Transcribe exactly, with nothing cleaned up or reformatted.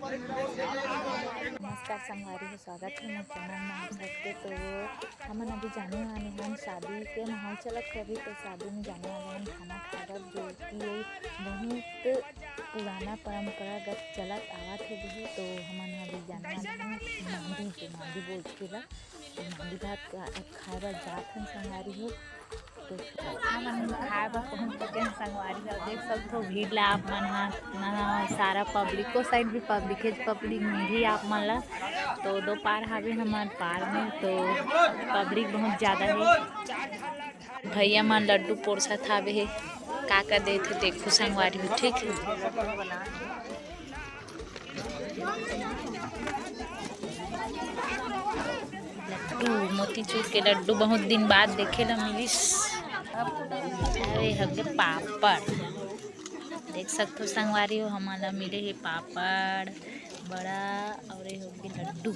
नमस्कार संगवारी हो, स्वागत हे मोर चैनल में आप सबके। तो हमन अभी जाने वाले हन शादी के माहौल चलत हे अभी, तो शादी में जाने वाले हन खाना खाए बर, जो कि ये बहुत पुराना परंपरागत चलत आवत हे भी। तो हमन ह अभी जाने वाले हन मांदी के, मांदी बोलथे ला, तो मांदी भात का-, खाए बर जात हन संगवारी हो। तो हमन खाए बर पहुंच चुके हैं संगवारी हो। देख सकथो भीड़ ला आप मन ह, ना सारा पब्लिक को साइड भी पब्लिक है, पब्लिक मिलही आप मन ला। तो दो पार हावे हमर पार में, तो पब्लिक बहुत ज्यादा है। भैया मन लड्डू पोरसत हावे हे, का का देत हे देखो संगवारी हो, ठीक है। लड्डू, मोतीचूर के लड्डू बहुत दिन बाद देखे ला मिलिस। अरे हगे पापड़, देख सकथो संगवारी हो, हमन ला मिले हे पापड़, बड़ा, और ये होगे लड्डू।